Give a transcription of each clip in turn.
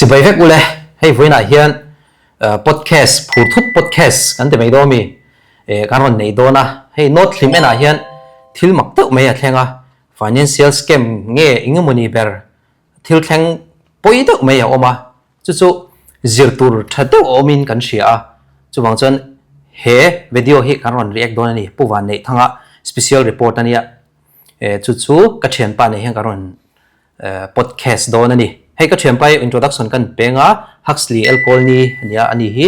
Chibai vek ule, hei vawiinah hian podcast, phur thut podcast kan ti mai dawn ami, kan rawn nei dawn a, hei note hlim enah hian thil mak deuh mai a thleng a, financial scam nge engemawni ber thil thleng pawi deuh mai a awm a, chu chu zir tur tha deuh a awmin kan hria a, chuvang chuan he video hi kan rawn react dawn a ni, Pu Vanneihthanga special report a nia, chu chu ka thianpa nen hian kan rawn podcast dawn a ni. Hei ka thianpa hi introduction kan peng a, Huxley L Colney a nia, ani hi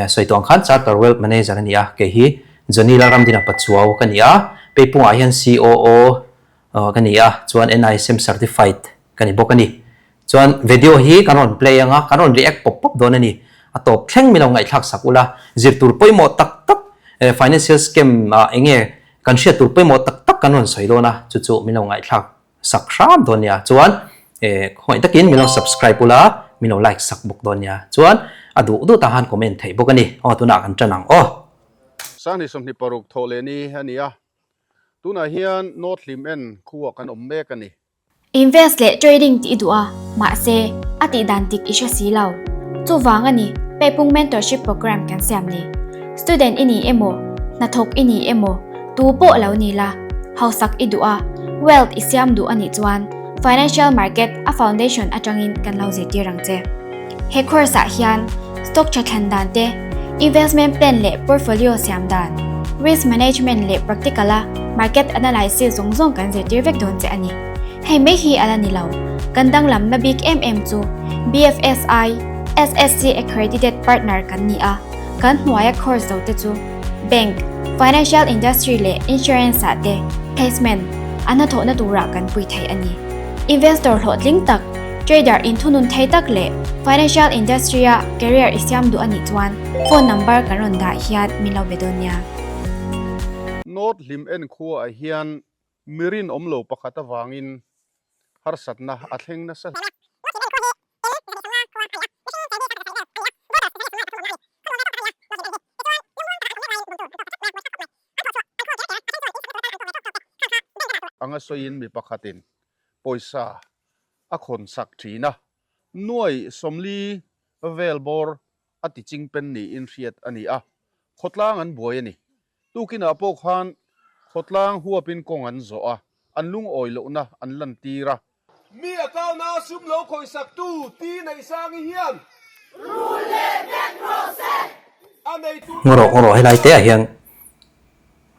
sawi tawh ang khan Charter Wealth Manager a ni a, kei hi Johnny Lalramdina Pachuau ka ni a, Peipungah hian COO ka ni a, chuan NISM certified ka ni bawk a ni. Chuan video hi kan rawn play ang a, kan rawn react pawp pawp dawn a ni. A tawp thleng min lo ngaihthlak sak ula, zir tur pawimawh tak tak financial scam ah eng nge kan hriat tur pawimawh tak tak kan rawn sawi dawn a, chu chu min lo ngaihthlak sak hram dawn nia. Chuan khawngaih takin min lo subscribe ula, min lo like sak bawk dawn nia. Chuan a duh duh tah khan comment theih bawk a ni. Aw tunah kan tan ang aw. Sangni 26 thawh leh ni a ni a, tunah hian North Hlim en khuah kan awm mek a ni. Invest leh trading tih i duh a, mahse, a tih dan dik i hre si lo. Chuvang a ni, Peipung Mentorship Program kan siam ni. Student i ni emaw, hnathawk i ni emaw, tu pawh lo ni la, hausak i duh a, wealth i siam duh a nih chuan financial market a foundation atangin kan lo zirtir ang che. He course ah hian stock tha thlan dan te, investment plan leh portfolio siam dan, risk management leh practical a market analysis zawng zawng kan zirtir vek dawn che a ni. Hei mai hi a la ni lo, kan danglamna bik em em chu BFSI, SSC accredited partner kan ni a, kan hnuaia course zo te chu bank, financial industry leh insurance ah te placement an hnathawhna turah kan pui thei a ni. Investor hlawhtling tak Trader inthunun thei tak leh financial industry-a career i siam duh a nih chuan phone number kan rawn dah hian min lo be dawn nia. North hlim en khuaah hian mi rinawm lo pakhat avangin harsatna a thleng nasa hle. Anga sawiin mi pakhatin pawisa a khawn sak thin a, nuai 40 vel bawr a ti chingpen niin hriat a ni a, khawtlang an buai a ni. Tukinah pawh khan khawtlang huapin kawng an zawh a, an lungawi lohna an lantir a. Mi a kauna sum lo khawisaktu Ti Neihsangi hian Rul leh vek rawh se! A neitu Ngawrawh ngawrawh helai te ah hian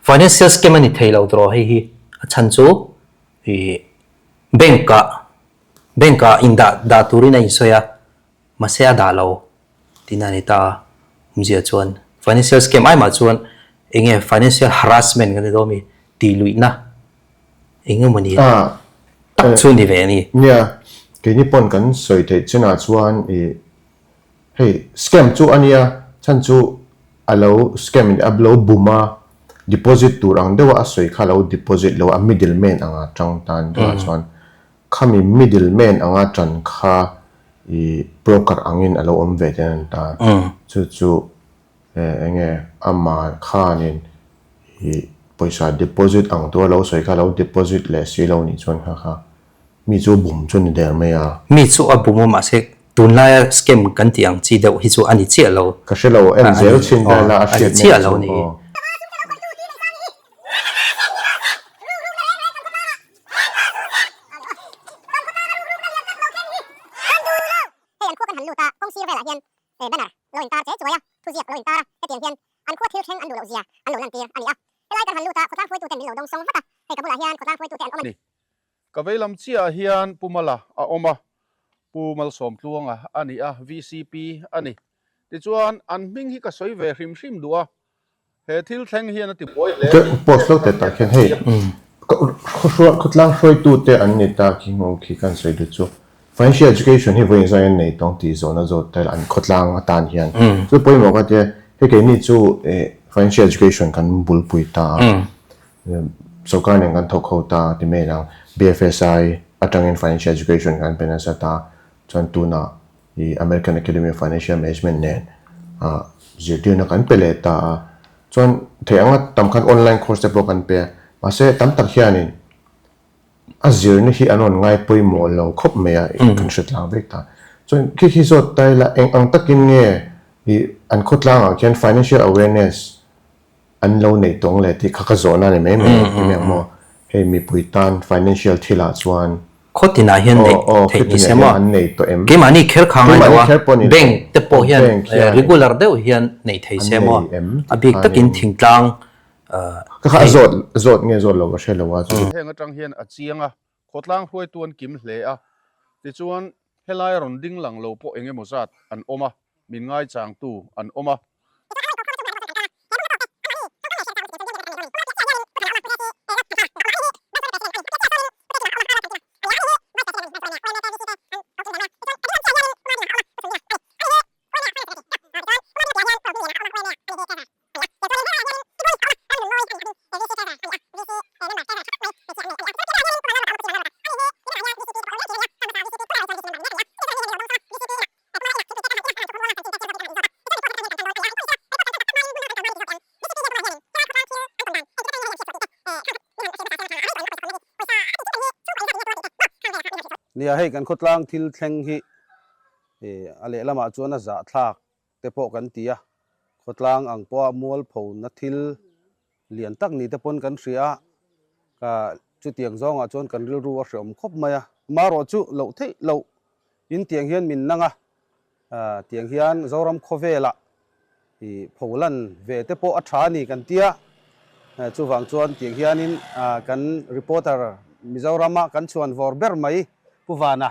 financial scam a ni thei lo tawh hei hi a chhan chu ih Bank ah bank ah indah dah turin a insawi a, mahse a dah lo tihna a ni ta a, awmzia chuan financial scam ai mah chuan eng nge financial harassment kan ti dawn mi tih luihna eng emaw ni tak chu ni ve a ni. Nia, keini pawn kan sawi theih chinah chuan ih hei scam chu a nia, chhan chu a lo scam in a lo bum a, deposit tur ang deuha a sawi kha a lo deposit lo a, middle man anga tang tan deuhah chuan khami middle man anga tan kha ih broker angin a lo awm ve ten an ta, chu chu eng nge amah khanin ih pawisa deposit ang tura lo sawi kha a lo deposit leh si lo nih chuan kha kha Mi chu bum chu ni der mai a. Mi chu a bum a mahse tunlaia scam kan tih ang chi deuh hi chu a ni chiah lo. Ka hre lo en zel chhin vel a a hriat mai chu aw. Hei an khua kan han lut a, kawng sir velah hian banner lo intar che chuai a, thuziak lo intar a, hetiang hian an khua thil thleng an duh loh zia an lo lantir a ni a. Helai kan han lut a, khawtlang hruaituten min lo dawng sawng vat a, hei ka bulah hian khawtlang hruaitute an awm a ni. Ka veilam chiahah hian Pu Mala a awm a, Pu Malsawmtluanga a ni a, VCP a ni. Tichuan, an hming hi ka sawi ve hrim hrim duh a, he thil thleng hian a ti buai hle a ni. Post lo teh tak hian hei khawtlang hruaitute an ni ta khi hmuh khi kan sawi duh chu financial education hi vawiin zain an nei tawng tih zawhna zawt tel an khawtlang atan hian chu pawimawh ka tia hei keini chu financial education kan bulpui ta a. Sorkar nen kan thawk ho ta ti mai ang. BFSI atangin Financial Education kan pe nasa ta. Chuan tunah i American Academy of Financial Management nen ah zirtirna kan pe leh ta a. Chuan theih anga tam khan online course te pawh kan pe a. Mahse tam tak hianin a zirna hi an rawn ngai pawimawh lo khawp mai a, kan hre tlang vek ta. Chuan khi khi zawt ta ila eng ang takin nge ih an khawtlangah khian financial awareness an lo neih tawng le tih kha ka zawhna a ni mai mai ti mai ang maw? Hei mipui tan financial thilah chuan Khaw tinah hian neih theih ni se maw? An nei tawh em? Keimahni kher kha ngai lo a, bank te pawh hian regular deuh hian nei thei se maw? A bik takin thingtlang Ka kha a zawt zawt nge zawt lo ka hre lo a chu. Heng atang hian a chiang a, khawtlang hruaitu an kim hle a, tichuan helai rawn ding lang lo pawh eng emaw zat an awm a, min ngaichangtu an awm a. Nia hei kan khawtlang thil thleng hi a lehlamah chuan a zahthlak te pawh kan ti a, khawtlang ang pawha mualphona thil lian tak ni te pawn kan hria a, ka chutiang zawngah chuan kan rilru a hreawm khawp mai a, marawh chu loh theih loh in tiang hian min nang a, tiang hian Zoram khawvelah i pholan ve te pawh a tha a ni kan ti a, chuvang chuan tiang hianin kan reporter Mizorama kan chhuan vawr ber mai Pu Vana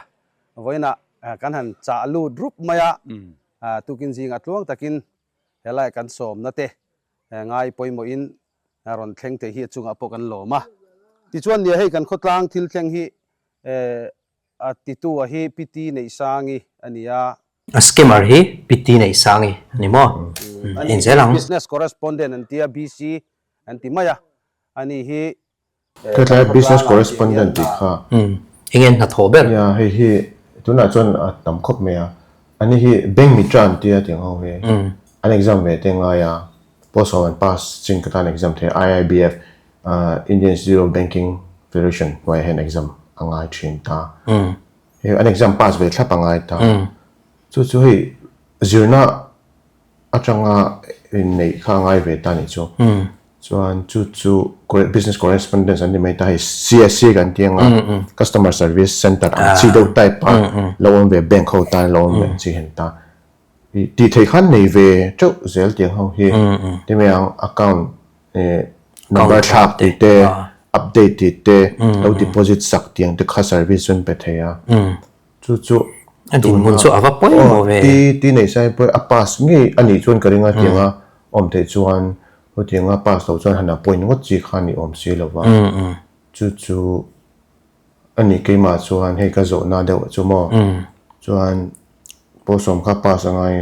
vawiinah kan han chah lut rup mai a, tukin zingah tluang takin helai kan sawmna te ngai pawimawhin rawn thleng thei hi a chungah pawh kan lawm a. Tichuan nia hei kan khawtlang thil thleng hi a titu a hi Piti Neihsangi a ni a. A scammer hi Piti Neihsangi a ni maw? En zel ang. Business Correspondent an tia, BC an ti mai a, ani hi Hetlai Business Correspondent tih kha. Umm, eng nge hnathawh ber? Nia, hei hi tunah chuan a tam khawp mai a. Ani hi Bank Mitra an tia tih ang ho hi. An exam ve te ngai a, post ho an pass chin ka tan exam thei a, IIBF, Indian Institute of Banking Federation hnuaiah hian exam a ngai thin ta. Hei an exam pass ve thlap a ngai ta. Chu chu hei zirna atanga inneih kha a ngai ve ta nih chu. Chuan chu chu business correspondence an ti mai ta hei CSC kan ti anga customer service center ang chi deuh type a lo awm ve bank ho tan lo awm ve ang chi hen ta. I tih theih khan nei ve teuh zel tiang ho hi ti mai ang account number thlak tih te update tih te lo deposit sak tiang te kha service chu an pe thei a. Chu chu A dinhmun chu a va pawimawh ve. Ti ti nei sai pawh a pass ngei a nih chuan ka ring a tianga awm theih chuan hetianga pass loh chuan han appoint ngawt chi kha a ni awm si lo va. Chu chu a ni keimah chuan hei ka zawhna deuh chu maw chuan pawlsawm kha pass a ngai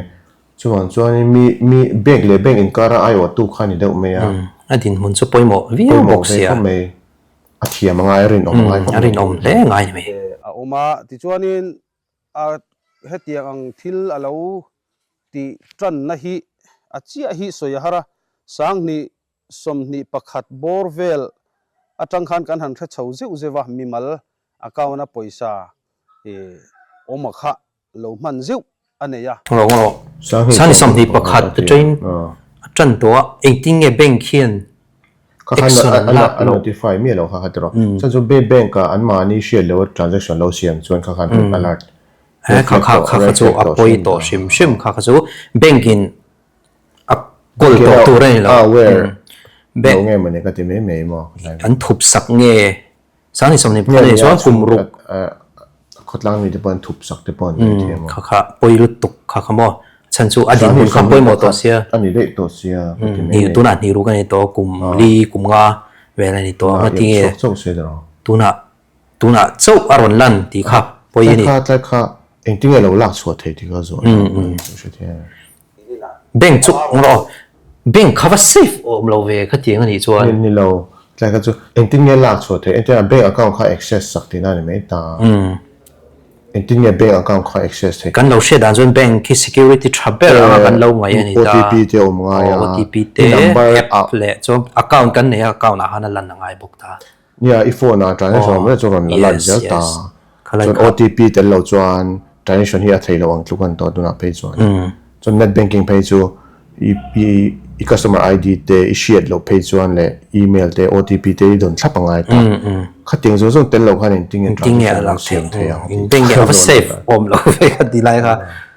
chuvang chuan mi mi bank leh bank inkara aiawhtu kha a ni deuh mai a. A dinhmun chu pawimawh viau bawk sia. Pawimawh ve khawp mai. A thiam a ngai, a rinawm a ngai khawp mai. A rinawm hle ngai ni mai. A awm a, tichuanin a hetiang ang thil a lo tih tanna hi a chiah hi sawi a har a, 20 21 bawr vel atang khan kan han hre chho zeuh zeuh a, mimal account a pawisa awm a kha lo hman zeuh a nei a. Rawh rawh. Sani 21 atangin a tan tawh a, engtin nge bank hian action an lak loh? A notify miah lo kha kha tiraw. Chuan chu bank ah an mahni hriat loh a transaction lo siam chuan kha khan alert. Kha kha kha kha chu a pawi tawh hrim hrim kha kha chu bank in a kawl tawh tur a ni lo. A aware lo nge mawni ka ti mai mai maw. An thup sak nge Sangni 21 anih chuan kum ruk. Khawtlang mi te pawh an thup sak te pawh an nei thei maw. Kha kha pawi lutuk kha kha maw. Chhan chu a dinhmun kha pawimawh tawh sia. A ni daih tawh sia ka ti mai mai. Tunah hnih ruk a ni tawh kum li kum nga vel a ni tawh a ti nge. Tunah tunah chauh a rawn lan tih kha pawi a ni. Tlai kha tlai kha engtin nge lo lak chhuah thei tih kha zawh a ni. Bank chu awm rawh aw. Bank kha va safe awm lo ve kha tiang a nih chuan. Ni ni lo, tlai kha chu engtin nge lak chhuah theih engtin a bank account kha access sak tihna a ni mai ta. Engtin nge bank account kha access theih. Kan lo hriat dan chuan bank khi security tha ber anga kan lo ngaih a ni ta. OTP te awm ngai a. OTP te app leh chuan account kan nei a account ah khan a lan a ngai bawk ta. Nia i phone ah transaction awm reng chuan rawn la lan zel ta. Chuan OTP tel lo chuan. Transaction hi a thei lo ang tluk an tawh tunah phei chuan. Chuan net banking phei chu i i i customer ID te i hriat loh phei chuan leh email te OTP te i dawn thlap a ngai ta. Khatiang zawng zawng tel loh khan engtin nge transaction an siam thei ang tih Bank a va safe awm lo ve ka ti lai kha.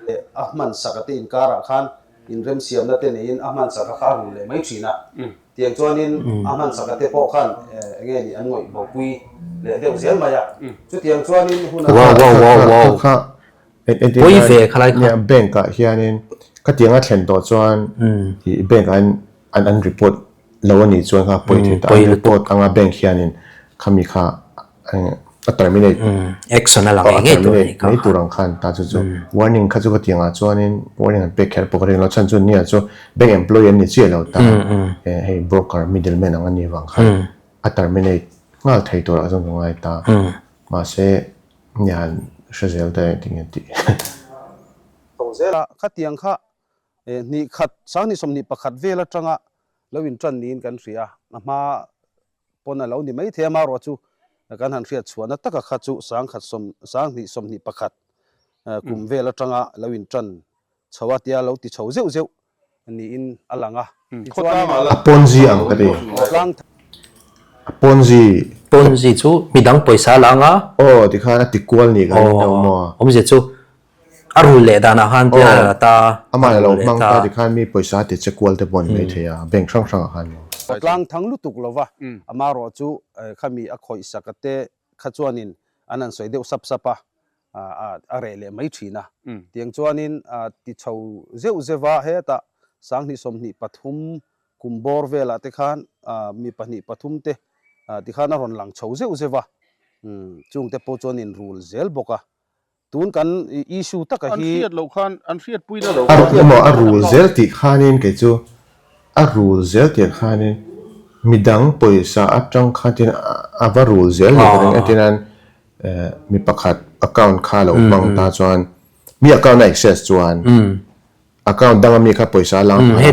Leh a hman sak a te inkarah khan inremsiamna te neiin a hman sak a kha a rul leh mai thin a. Tiang chuanin a hmansaka te pawh khan enge ni an ngawih bopui leh deuh zel mai a. Chutiang chuanin hun a Wow wow wow wow. Kha kha Pawi ve khalai kha. Nia bank ah hianin khatiang a thlen tawh chuan i bank ah hian an an report lo a nih chuan kha pawi thei ta. An report anga bank hianin khami kha a terminate Action a la ngei ngei tur a nih kha. Mai tur ang khan ta chu chu warning kha chu ka ti angah chuanin warning an pek kher pawh ka ring lo chhan chu nia chu bank employee an ni chiah lo ta hei broker middle man ang a nih vang khan a terminate nghal thei turah chuan ka ngai ta mahse nia han hre zel ta e tinge tih. Tho zel a khatiang kha hnih khat sanghnih 21 vel atanga lo intan niin kan hria a hma pawn a lo ni mai thei a, marawh chu kan han hriat chhuahna taka kha chu 1921 kum vel atanga lo intan chho a tia lo ti chho zeuh zeuh niin a lang a. Tichuanin. A Ponzi ang ka ti. A Ponzi. Ponzi chu midang pawisa a la anga. Aw tikhan a ti kual nih ka ring deuh maw. Awmzia chu A rul leh danah khan tia a la ta. Amah a lo hmang ta tikhan mi pawisa a ti che kual te pawh a ni maithei a, bank hrang hrangah khan maw. Tlang thang lutuk lo va, amarawh chu khami a khawih sak a te kha chuanin an han sawi deuh sap sap a, a reh leh mai thin a. Tiang chuanin ti chho zeuh zeuh va, hetah 2023 kum bawr velah te khan mi pahnih pathum te tikhan a rawn lang chho zeuh zeuh va, chungte pawh chuanin rul zel bawk a. Tun kan issue taka An hi. hriat loh khan, an hriatpuina lo A khan. emaw a rul zel tih khanin kei chu a rul zel tih khanin midang pawisa atang khan tin a va rul zel ni ka ring entir nan mi pakhat account kha lo hmang ta chuan mi account a access chuan Account danga mi kha pawisa a lang a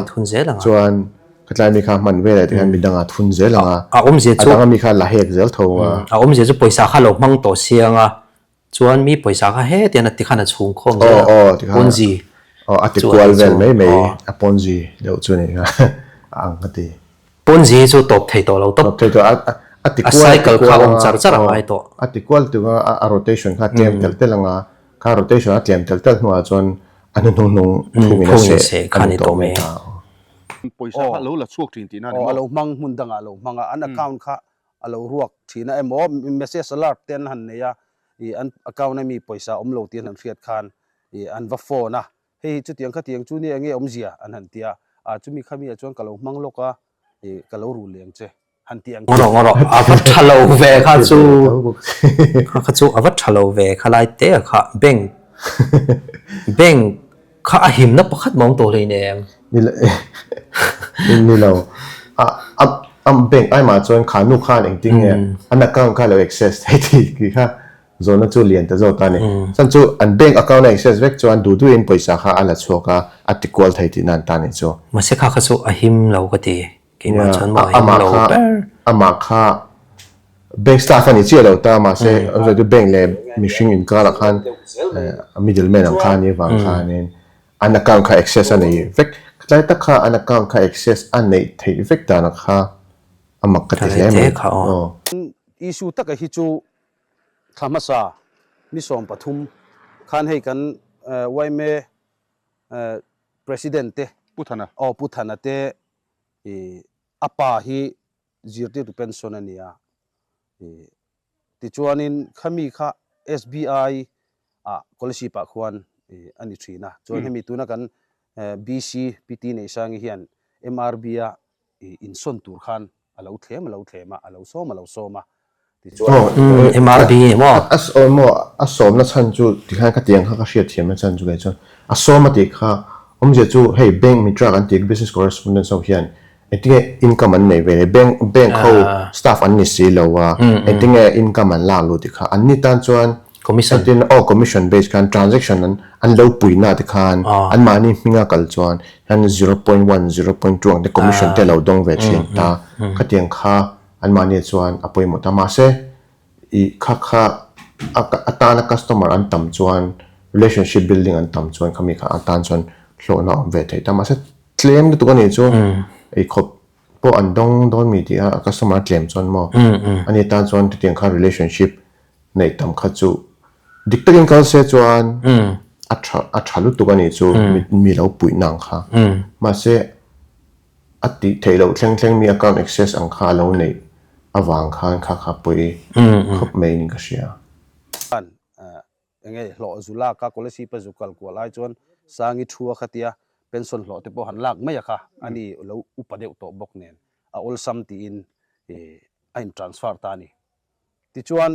thun zel ang a, chuan khatlai mi kha hman veleh te khan midang a thun zel ang a, a awmzia a danga mi kha la hek zel tho ang a. A awmzia chu pawisa kha lo hmang tawh siang a, chuan mi pawisa kha hetian a tikhan a chhung khawm zel a, Ponzi aw a ti kual vel mai mai a Ponzi deuh chu ni kha a ang ka ti. Ponzi hi chu tawp thei tawh lo tawp. Tawp thei tawh a a ti kual a cycle kha awm char char a ngai tawh. A ti kual tuk a, a rotation kha a tlem telh telh ang a, Kha rotation a tlem telh telh hnuah chuan a hnuhnung hnung phungin a seh a ni tawh mai ta. Pawisa kha a lo la chhuak thin tihna a ni maw? Aw, a lo hmang hmun dangah a lo hmang a, an account kha a lo ruak thin a emaw message alert te an han nei a, ih an account a mi pawisa awm lo tih an han hriat khan ih an va phone a, hei hi chutiang khatiang chu nia enge awmzia an han ti a, ah chumi khami ah chuan ka lo hmang lawk a, ih ka lo rul leh ang che. han ti ang Ngaw rawh ngaw rawh a va tha lo ve kha chu kha kha chu a va tha lo ve kha lai te kha bank bank kha a himna pakhat mawng tawh hlei nem ni lo a a a bank ai mah chuan kha nu khan engtin nge an account kha lo access thei tih khi kha zawhna chu lian ta zawk a ni chuan chu an bank account a access vek chuan duh duhin pawisa kha a la chhuak a a ti kual thei tihna an ta nih chu mahse kha kha chu a him lo ka ti Keimah chuan maw a him lo ber. Amah kha bank staff a ni chiah lo ta mahse an sawi chu bank leh mihring inkarah khan middle man ang kha a nih vang khanin an account kha access a nei vek. Tlai tak kha an account kha access a neih theih vek dan kha a mak ka ti hle mai. Issue taka hi chu thla hmasa ni 13 khan hei kan yma President te Pu Thana. Aw Pu Thana te I a pa hi zirtirtu pension a ni a, i tichuanin khami kha SBI ah Kolasib ah khuan i a ni thin a, chuan hemi tuna kan BC PT Neihsangi hian MRB a i insawn tur khan a lo thlem a lo thlem a, a lo sawm a lo sawm a, tichuan. MRB ni maw? A sawm maw? A sawmna chhan chu tikhan ka tiang kha ka hriatthiamna chhan chu kei chuan a sawm a tih kha awmzia chu hei bank mitra kan tih business correspondence ho hian engtinge income an nei ve le bank bank ho staff an ni si lo a engtinge income an lak luh tih kha an ni tan chuan Commission. Entin aw commission base khan transaction an an lo puina te khan an mahni hminga kal chuan hian 0.1 0.2 ang te commission te lo dawng ve thin ta khatiang kha an mahni chuan a pawimawh ta mahse i kha kha. a tana customer an tam chuan relationship building an tam chuan khami kha a tan chuan hlawhna a awm ve thei ta mahse tlem lutuk a nih chu eikhawp pawh an dawng dawn mi tih a customer a tlem chuan maw ani tan chuan chutiang khan relationship neih tam kha chu dik takin kal se chuan a tha a tha lutuk a nih chu mi lo puih nang kha mahse a tih theih loh thleng thleng mi account access ang kha a lo neih avang khan kha kha pawi khawp mai in ka hria. Enge hlawh zu lak a Kolasib a zu kal kual ai chuan Sangi thu a khatia pension hlawh te pawh han lak mai a kha a ni lo upa deuh tawh bawk nen a awlsam tiin a in transfer ta a ni. Tichuan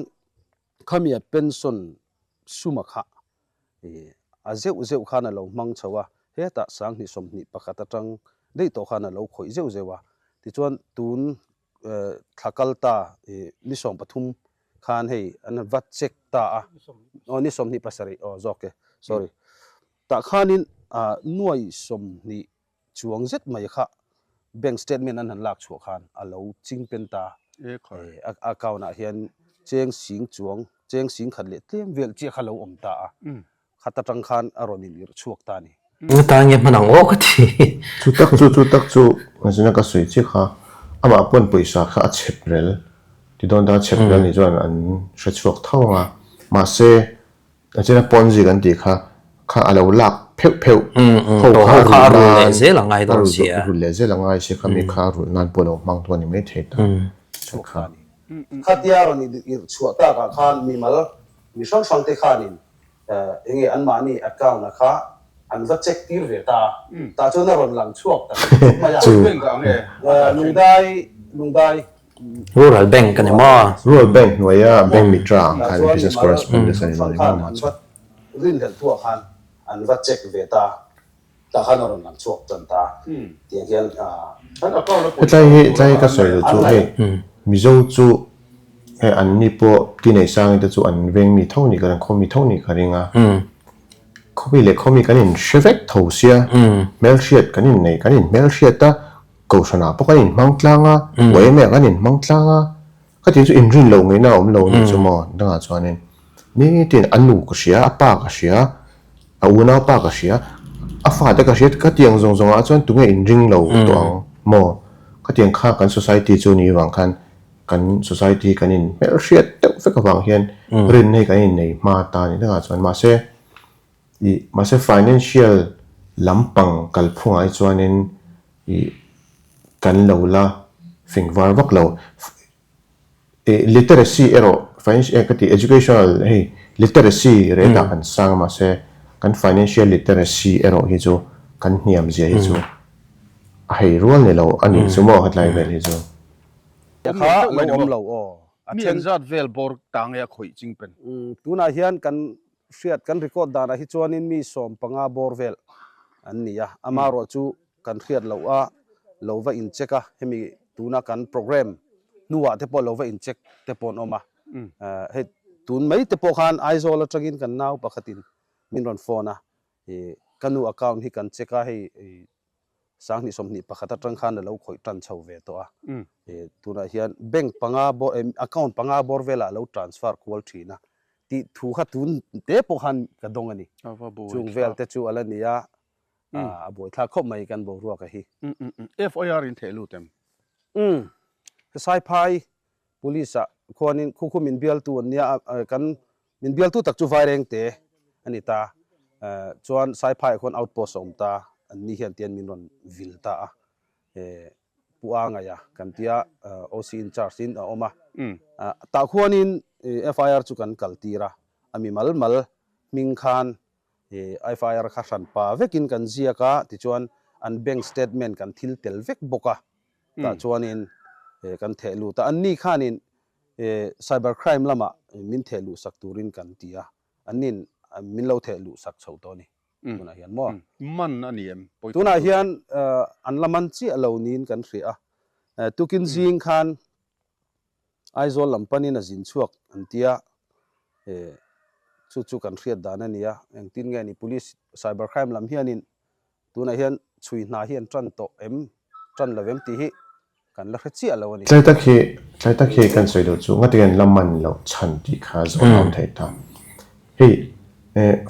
khamia pension suma kha a zeuh zeuh khan a lo hmang chho a, hetah Sanghnih 21 atang daih tawh khan a lo khawih zeuh zeuh a. Tichuan tun thla kal ta ni 13 khan hei an va check ta a, aw ni 27 aw zawk e sorry tah khanin nuai 20 chuang zet mai kha bank statement an han lak chhuah khan a lo ching pen ta a account ah hian cheng sing chuang cheng sing khat leh tlem vel chiah kha lo awm ta a Khat atang khan a rawn inirh chhuak ta a ni. Nga tan nge hman ang aw ka ti. Chu tak chu chu tak chu Ngazina ka sawi chiah kha amah pawn pawisa kha a chhep rel ti dawn ta chhep rel nih chuan an hre chhuak tho ang a mahse Ngazina Ponzi kan tih kha kha a lo lak pheuh pheuh ho kha a rulh nan a rulh leh zel a ngai sia kha mi kha a rulh nan pawh a lo hmang tu a ni maithei ta chhuak ta a ni. Khatia a rawn inirh chhuah takah khan mimal mi hrang hrang te khanin Enge anmahni account a kha an va check tir ve ta a, tah chuan a rawn lang chhuak ta khawp mai a. Lungdai, Lungdai. Rural Bank a ni maw? Rural Bank hnuaia Bank Mitra ang khan Business Correspondence a ni lo ni maw mah chu. Rinhlelh thuah khan an va check ve ta a. Tah khan a rawn lang chhuak tan ta tiang hian Hetlai hi hetlai hi ka sawi lo chu hei Mizo chu hei an ni pawh ti nei sang te chu an veng mi tho nih ka ring khaw mi tho nih ka ring a khaw mi leh khaw mi kan in hre vek tho sia hmelhriat kan in nei kan in hmelhriat a kohhran ah pawh kan in hmang tlang a yma ah kan in hmang tlang a Khatiang chu inrin loh ngaihna a awm lo nih chu maw? Dangah chuanin nitin a nu ka hria, a pa ka hria, a unau pa ka hria, a fate ka hria, khatiang zawng zawngah chuan tunge inring lo tawh ang maw? Khatiang kha kan society chu ni vang khan kan society kan inhmelhriat deuh vek avang hian rinna hi kan innei hma ta a ni. Dangah chuan mahse ih mahse financial lampang kalphungah hi chuanin Ih, kan lo la fing var vak lo. Ih, literacy erawh financial ka ti educational hei literacy rate ah kan sang a mahse kan financial literacy erawh hi chu kan hniam zia hi chu a hei rual ni lo a nih chu maw hetlai vel hi chu. Kha lo awm lo aw. A then. Mi engzat vel bawr ta nge a khawih ching pen? Tunah hian kan hriat kan record danah hi chuanin mi 15 bawr vel an ni a, amaherawh chu kan hriat loh a lo va in check a, hemi tuna kan program hnuah te pawh lo va in check te pawh an awm a, hei tun mai te pawh khan Aizawl atangin kan nau pakhatin min rawn phone a, ka nu account hi kan check a hei 2021 atang khan a lo khawih tan chho ve tawh a, tunah hian bank panga bawr account panga bawr velah a lo transfer kual thin a tih thu kha tun te pawh khan ka dawng a ni. Chung vel te chu a la ni a, a buaithlak khawp mai kan boruak a hi. FIR in theh lut em? Umm, Saiphai Police ah khuanin khu khu min bialtu an nia a, kan min bialtu tak chu Vairengte a ni ta. Chuan Saiphai ah khuan outpost a awm ta, an ni hian tian min rawn vil ta a. Pu A ngaih a kan tia OC in charge in a awm a. Tah khuanin FIR chu kan kal tir a, a mi mal mal hming khan FIR kha hran pa vekin kan ziak a, tichuan an bank statement kan thil tel vek bawk a. Tah chuanin kan theh lut a, anni khanin cyber crime lamah min theh luh sak turin kan ti a, annin min lo theh luh sak chho tawh a ni tunah hian maw? Man a ni em? Tunah hian an la man chiah lo niin kan hria a, tukin zing khan Aizawl lam panin a zin chhuak an tia, chu chu kan hriat dan a ni a, engtin nge ni police cyber crime lam hianin Tunah hian chhui hna hi an tan tawh em, tan lo em tih hi kan la hre chiah lo a ni. Tlai tak hi tlai tak hi kan sawi duh chu ngati an la man loh chhan tih kha zawh a awm thei ta. Hei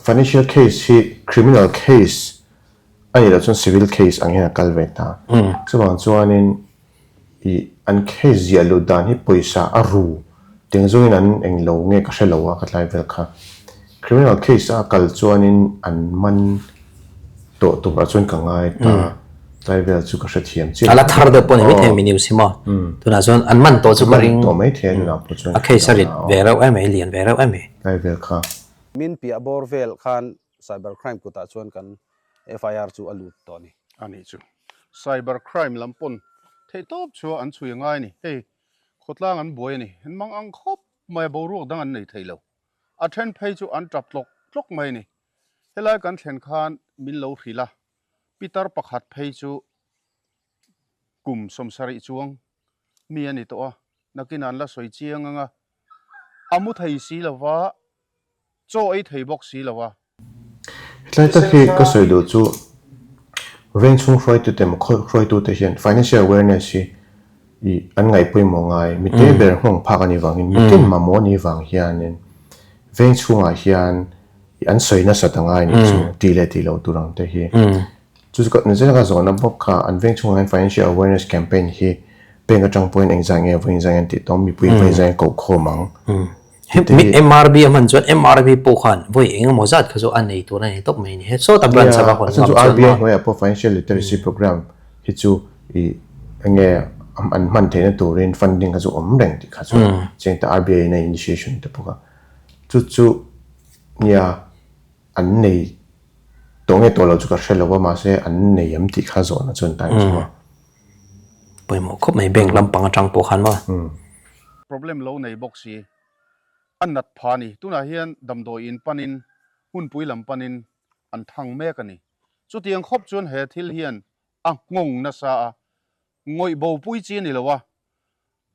financial case hi criminal case a nih loh chuan civil case ang hian a kal ve ta. Chuvang chuanin Ih, an case ziah luh dan hi pawisa a ru teng zawngin an eng lo nge ka hre lo a ka tlai vel kha. Criminal case a kal chuanin an man tawh turah chuan ka ngai ta, tlai vel chu ka hrethiam chiah A la thar deuh pawh ni maithei mi news hi maw? Tunah chuan an man tawh chu ka ring. Man tawh maithei a tunah pawh chuan. A case a rit ve reuh em mai, lian ve reuh em mai. Tlai vel kha. Min piah bawr vel khan cyber crime kutah chuan kan FIR chu a lut tawh a ni. A nih chu. Cyber crime lam pawn theihtawp chu an chhui a ngai a ni. Hei, khawtlang an buai a ni. An mang ang khawp mai a, boruak dang an nei thei lo. A then phei chu an tap tlawk tlawk mai a ni. Helai kan thlen khan min lo hrilh a, pitar pakhat phei chu kum 70 chuang mi a ni tawh a, nakinah an la sawi chiang ang a, a mu thei si lo va, chaw ei thei bawk si lo a. Hetlai tak hi ka sawi duh chu veng chhung hruaitute emaw khaw hruaitute hian financial awareness hi ih an ngaih pawimawh ngai. Mite ber nghawng phak a nih vangin mitin mamawh a nih vang hianin veng chhungah hian ih an sawi nasat a ngai nih chu tih leh tih loh tur ang te hi. Chu chu ka nizan ka zawhna bawk kha an veng chhungah hian financial awareness campaign hi bank atang pawhin engzah nge vawi engzah nge an tih tawm mipui vawi engzah nge koh khawm ang. Hemi MRB a hman chuan MRB pawh khan vawi eng emaw zat kha chu a nei tur a ni tawp mai a ni. He sawta branch a va hawn ngam chuan maw? RBI hnuaiah pawh financial literacy program hi chu ih enge an hman theihna turin funding kha chu awm reng tih kha chu chiang ta RBI in a initiation te bawk a. Chu chu nia an nei tawh nge tawh lo chu ka hre lo a mahse an nei em tih kha zawhna chuan time chu a. Pawimawh khawp mai bank lampang atang pawh khan maw? Problem lo nei bawk si. A nat pha a ni. Tunah hian damdawi in panin hmunpui lam panin an thang mek a ni. Chutiang khawp chuan he thil hian a nghawng nasa a, ngawih bopui chi a ni lo a.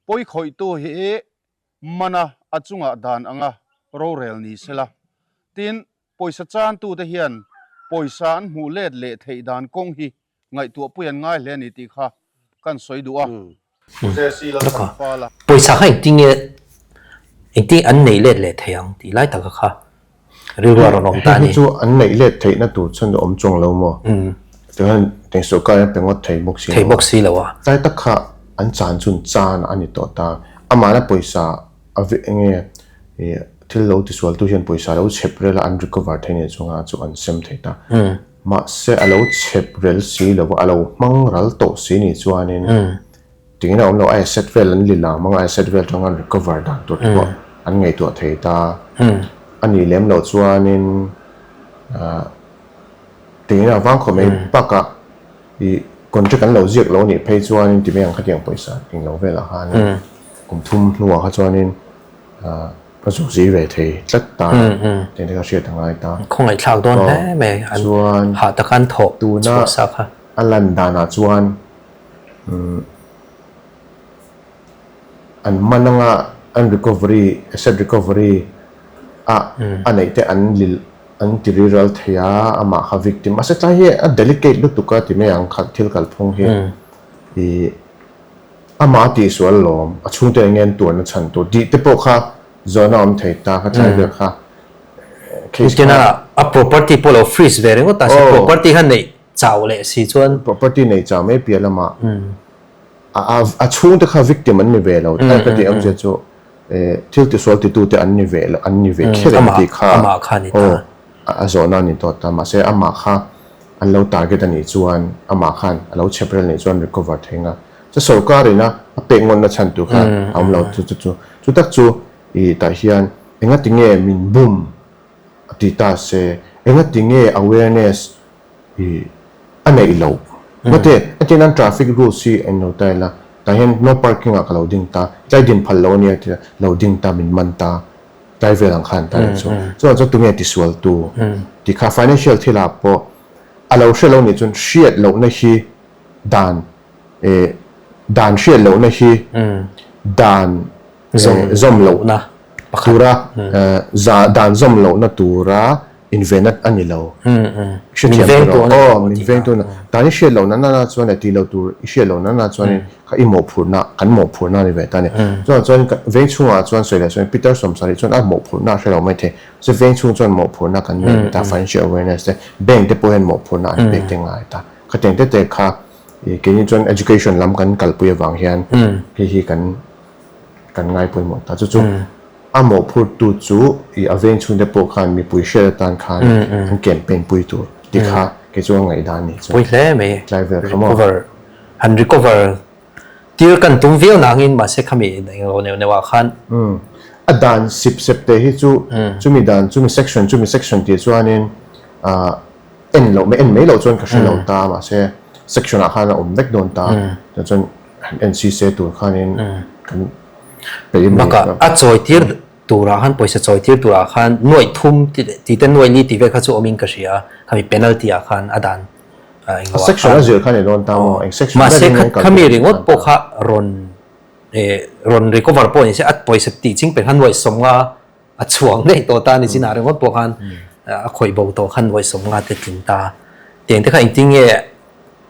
Pawi khawihtu hi mana a chungah dan anga rorel ni sela. Tin, pawisa chantute hian pawisa an hmuh let leh theih dan kawng hi Ngaihtuah pui an ngai hle a ni tih kha kan sawi duh a. Jesse lo kan fal a. Pawisa kha engtin nge engtin an neih let leh thei ang tih lai taka kha rilru a rawn awm ta a ni. Hei hi chu an neih let theihna tur chuan a awm chuang lo maw? Tichuan eng sawrkar hian pe ngawt thei bawk si lo a. Thei bawk si lo a. Tlai tak kha an chan chun chan a ni tawh ta. Amahna pawisa a eng nge thil lo tisualtu hian pawisa lo chhep rel a an recover thei nen chunga chu an sem thei ta. Mahse a lo chhep rel si lo va, a lo hmang ral tawh si ni chuanin tingin a awm lo, a asset vel an li lam anga asset vel atanga an recover dan tur te pawh an ngaihtuah thei ta. A nih lem loh chuanin tingin a vang khawp mai bakah ih contract an lo ziak lo nih phei chuanin ti mai ang khatiang pawisa englo velah khanin kum thum hnuah kha chuanin Ka zu zui ve thei tlat ta tih te ka hriat a ngai ta. Khawngaihthlak dawn hle mai an hah taka an thawh chhuah sa kha. Tuna a lan danah chuan an man anga an recovery asset recovery a a neih te an lil an ti riral thei a amah kha victim mahse tlai hi a delicate lutuk a ti mai ang kha thil kalphung hi ih Amah a tihsual lawm, a chhungte eng nge an tuarna chhan tur tih te pawh kha zawhna awm thei ta, ka tlai vel kha case kha. Tina a property pawh lo freeze ve ringawt ta se, property kha neih chau leh si chuan. Property neih chau mai piah lamah a chhungte kha victim an ni ve lo, ka tih awmzia chu thil tisual titute an ni ve lo, an ni ve kher em tih kha aw a zawhna a ni tawh ta, mahse amah kha an lo target a nih chuan amah khan a lo chhep rel nih chuan recover thei nga chu sorkar ina a pek ngawtna chhan tur kha a awm lo chu chu chu chu tak chu ih tah hian enga ti nge min bum a ti ta se enga ti nge awareness ih a neih loh mate entir nan traffic rules hi eng lo ta ila tah hian no parking ah ka lo ding ta tlai din phal lo ania ti lo ding ta min man ta tlai vel ang khan ta chu chuan chuan tunge tisual tu tih kha financial thil ah pawh a lo hre lo nih chuan hriat lohna hi dan eh dan hriat lohna hi dan zawm lohna tura dan zawm lohna tura. invenna a ni lo. Hrethiam tur a aw min vengtu a ni. Dan i hriat loh na na chuan leh tih loh tur i hriat loh na na chuanin kha i mawhphurhna kan mawhphurhna a ni ve ta a ni. Chuvang chuan veng chhungah chuan sawi leh sawi Peter Sawmsarih chuan a mawhphurhna a hre lo mai thei. Chu veng chhung chuan mawhphurhna kan nei ve ta financial awareness te bank te pawh hian mawhphurhna an pek te ngai ta. Khatiang te te kha keini chuan education lam kan kalpui avang hian hei hi kan kan ngai pawimawh ta. Chu chu a mawhphurtu chu i a veng chhungte pawh khan mipui hriat atan khan an campaign pui tur ti kha kei chu a ngaihdan ni chu. Pui hle mai. Tlai vel kha maw. Recover han recover tir kan tum viau nangin mahse khami englo neuh neuh ah khan. A dan sip sep te hi chu chumi dan chumi section chumi section tih chuanin ah en loh en mai loh chuan ka hre lo ta mahse section ah khan a awm vek dawn ta chuan han en si se tur khanin kan peih mai Bakah a chawi tir turah khan pawisa chawi tir turah khan nuaih thum tih te nuaih li tih vel kha chu awmin ka hria khami penalty ah khan a dan englo ah khan. Section a zir khan i dawn ta maw eng section mahse khami ringawt pawh kha rawn rawn recover pawh ni se a pawisa tih ching pen khan nuaih sawmnga A chhuak ngei tawh ta ni chinah ringawt pawh khan a khawih bo tawh khan nuaih sawmnga te tling ta. Tiang te kha engtin nge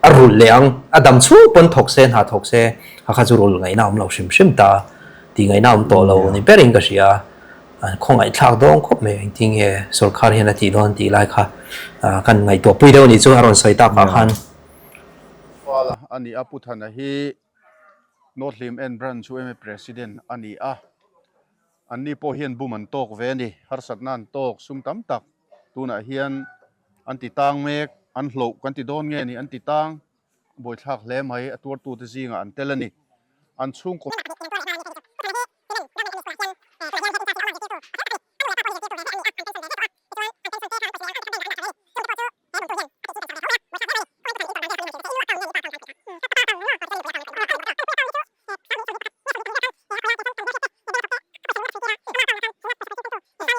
a rulh leh ang, a dam chhung pawn thawk se, hna thawk se, a kha chu rulh ngaihna a awm lo hrim hrim ta, tih ngaihna a awm tawh lo ni berin ka hria. An khawngaihthlak dawn khawp mai, engtin nge sorkar hian a tih dawn tih lai kha kan ngaihtuah pui deuh a nih chu a rawn sawi tak ah khan. Fala a ni a, Pu Thana hi North Hlim En Branch yma President a ni a. Anni pawh hian bum an tawk ve a ni. Harsatna an tawk sum tam tak tunah hian an ti tang mek, an hloh kan ti dawn nge ni an ti tang buaithlak hle mai, a tuartute zingah an tel a ni. An chhungkaw.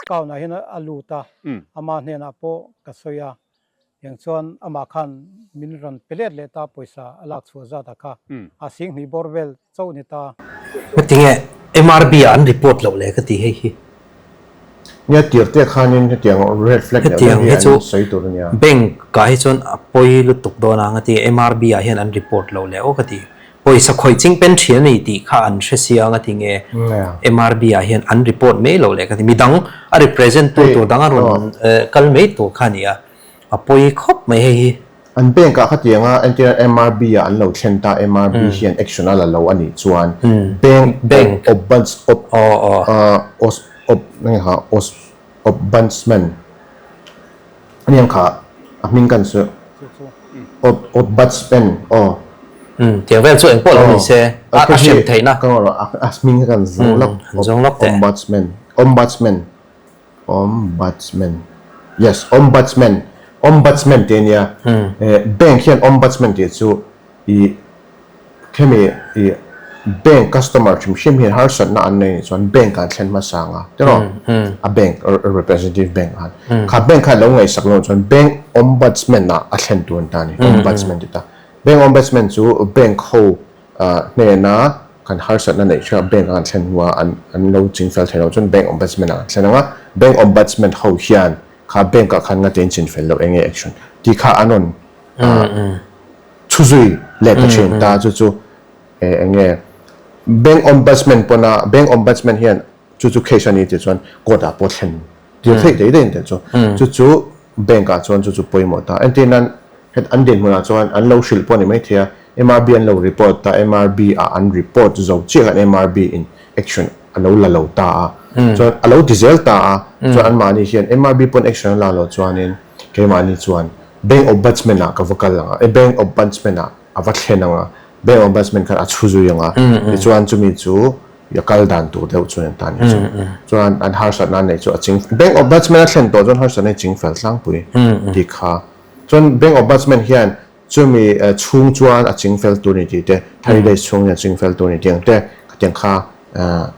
Account ah hian a lut a, ama hnenah pawh ka sawi a, tiang chuan amah khan min rawn pe let leh ta pawisa a lak chhuah zat ah kha a singhnih bawr vel chauh ni ta. Heti nge MRB ah an report loh le ka ti hei hi. Nia tir te khanin hetiang red flag deuh deuh hi an sawi tur a nia. Bank ah hi chuan a pawi lutuk dawn ang a ti MRB ah hian an report loh le aw ka ti. Pawisa khawih ching pen thian a ni tih kha an hre sia ang a ti nge MRB ah hian an report mai loh le ka ti. Midang a represent tu tur dang a rawn kal mai tur kha a ni a, a pawi khawp mai hei hi. An bank ah khatiang a entir MRB ah an lo thlen ta MRB hian action a la lo a nih chuan bank ombuds ob os ob enge kha os ombudsman aniang kha a hming kan chu ob ombudsman aw tiang vel chu engpawh lo ni se a hrem theihna ka ngaw a hming kha kan zawng lawk zawng lawk teh ombudsman ombudsman Ombudsman. Yes, Ombudsman. Ombudsman tih a nia. Bank hian Ombudsman tih chu i khemi i bank customer hrim hrim hian harsatna an nei nih chuan bank ah an thlen hmasa ang a tiraw? A bank representative bank ah khan. Kha bank khan lo ngaihsak loh chuan bank Ombudsman ah a thlen tur an ta a ni. Ombudsman ti ta. Bank Ombudsman chu bank ho Hnena kan harsatna neih hria bank a kan thlen hnuah an an lo ching fel thei lo chuan bank ombudsman ah kan thlen ang a, bank ombudsman ho hian kha bank ah khan ngate in chin fel loh eng nge action tih kha an rawn chhu zui leh ta thin ta chu chu eng nge bank ombudsman pawna bank ombudsman hian chu chu case a ni tih chuan court ah pawh thlen tir theih daih daih in teh chu chu chu Bank ah chuan chu chu pawimawh ta. Entir nan het an dinhmunah chuan an lo hrilh pawh a ni maithei a, MRB an lo report ta, MRB ah an report zo chiah khan MRB in action a lo la lo ta a, chuan a lo ti zel ta a, chuan anmahni hian MRB pawn action a la lo chuanin keimahni chuan Bank Ombudsman ah ka va kal ang a, Bank Ombudsman ah a va thlen ang a, Bank Ombudsman khan a chhu zui ang a, tichuan chumi chu a kal dan tur deuh chuan an tan hi chu. Chuan an harsatna an neih chu a ching Bank Ombudsman a thlen tawh chuan harsatna hi ching fel tlangpui tih kha. Chuan Bank Ombudsman hian chumi chhung chuan a ching fel tur ni tih te, 30 days chhung hian a ching fel tur ni tih ang te, khatiang kha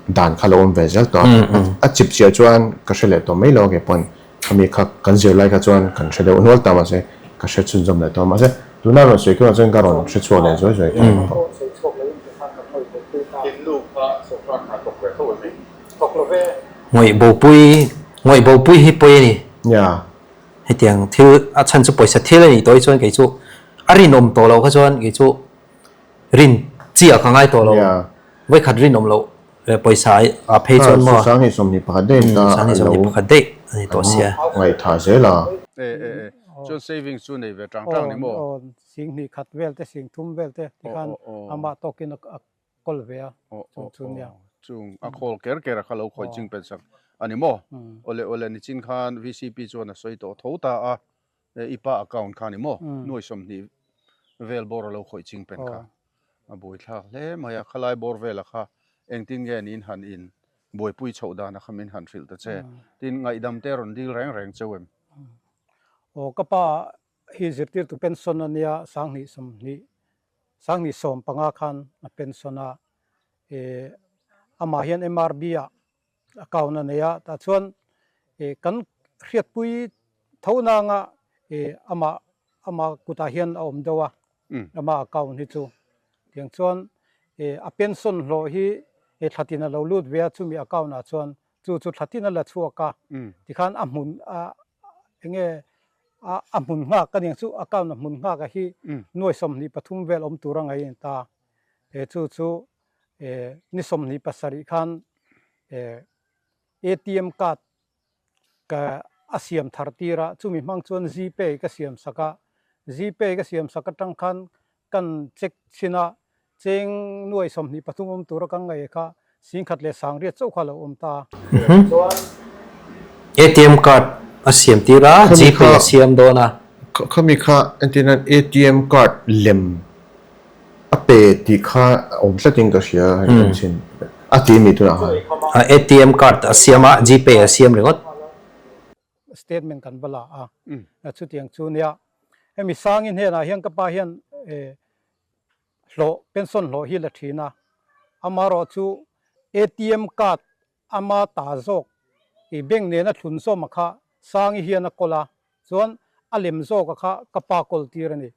dan kha lo awm ve zel tawh a. A chip chiah chuan ka hre leh tawh mai lo a ke pawn. Khami kha kan zirlai kha chuan kan hre deuh hnual ta mahse ka hre chhunzawm leh tawh a mahse tuna rawn sawi keuh ah chuan ka rawn hre chhuak leh zuai zuai thei ang tawh. Ngawih bopui, ngawih bopui hi pawi a ni. Nia. Hetiang thil a chhan chu pawisa thil a nih tawh hi chuan kei chu a rinawm tawh loh kha chuan kei chu rin chiah ka ngai tawh lo. Vawikhat rinawm loh pawisa a phei chuan maw. Sanghnih 21 daih ta Sanghnih 21 daih a ni tawh sia. Ngaihthah zel a. E e e chuan savings chu nei ve tang tang ni maw? Aw 20 khat vel te 30 vel te tikhan amah tawkin a kawl ve a chung chu nia. Chung a khawl ker ker a kha lo khawih ching pen sak a ni maw? Awle awle nichin khan VCP chuan a sawi tawh tho ta a, i pa account kha a ni maw? Nuai 20 vel bawr a lo khawih ching pen kha a buaithlak hle mai a, khalai bawr vela kha engtin nge niin han in buaipui chhoh dan a kha min han hrilh ta che. Tin, ngaihdam te rawn dil reng reng cheu em? Aw ka pa hi zirtirtu pension a nia 20 20 20 15 khan a pension a, eh amah hian MRB ah account a nei a, tah chuan eh kan hriatpui tho nanga eh amah amah kutah hian a awm deuh a, amah account hi chu. Tiang chuan eh a pension hlawh hi eh thlatin a lo lut ve a chumi account ah chuan chu chu thlatin a la chhuak a, tikhan a hmun a enge a a hmun nghak a niang chu account a hmun nghak a hi nuai 23 vel awm tur a ngaih a ni ta. He chu chu ni 27 khan ATM card ka a siam thar tir a, chumi hmang chuan Gpay ka siam sak a, Gpay ka siam sak atang khan kan check chhin a, cheng nuai 23 awm tura kan ngaih kha 10,100 chauh kha a lo awm ta. Chuan. ATM card a siam tir a, Gpay a siam dawn a. Khami kha entir nan ATM card lem A pe tih kha a awm tlatin ka hria hei kan chhin a ti mi tunah khan. ATM card a siam a, Gpay a siam ringawt. Statement kan va la a, chutiang chu nia. Hemi Sangi hnenah hian ka pa hian hlawh, pension hlawh hi la thin a, amaherawh chu ATM card Ama ta zawk i bank nena thlun zawma kha Sangi hian a kawl a, chuan a lem zawka kha ka pa kawl tir a ni.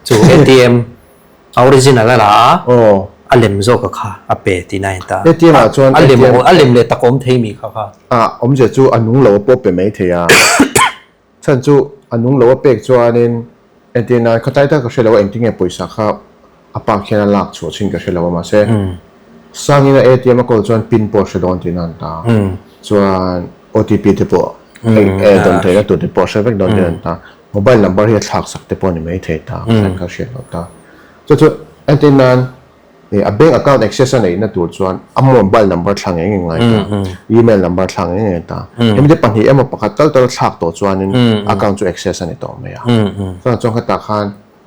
Chu ATM a original a la a, a lem zawka kha a pe tihna a ni ta. ATM ah chuan A lem a lem leh tak awm thei mi kha kha. A awmzia chu a nung lo a pawh pe mai thei a. Chhan chu a nung lo a pek chuanin entir nan khatlai tak ka hre lo a engtin nge pawisa kha a pa khian a lak chhuah chin ka hre lo a mahse Sangin a ATM a call chuan pin pawh a hre dawn tihna an ta chuan OTP te pawh dawn theihna tur te pawh a hre vek dawn tihna an ta mobile number hi a thlak sak te pawh a ni mai thei ta kha hriat loh ta chu chu entir nan A bank account access a neihna tur chuan a mobile number thla ngei ngei ngai ta, email number thla ngei ngei ta. Hemi te pahnih emaw pakhat tal tal thlak tawh chuanin account chu access a ni tawh mai a. Chuan chuan khatah khan